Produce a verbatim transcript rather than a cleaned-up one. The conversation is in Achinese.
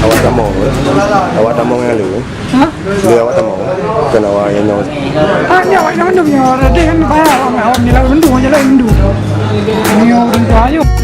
Awak tamong, eh? Awak tamong nyang lalu, eh? Hah? Dia awak tamong, bukan awak yang nyawa. Ah, nyawa yang mandum nyawa. Ada kan bahaya awak, awak nilai mandum, aja lah mandum. Nyawa mandum tu ayo.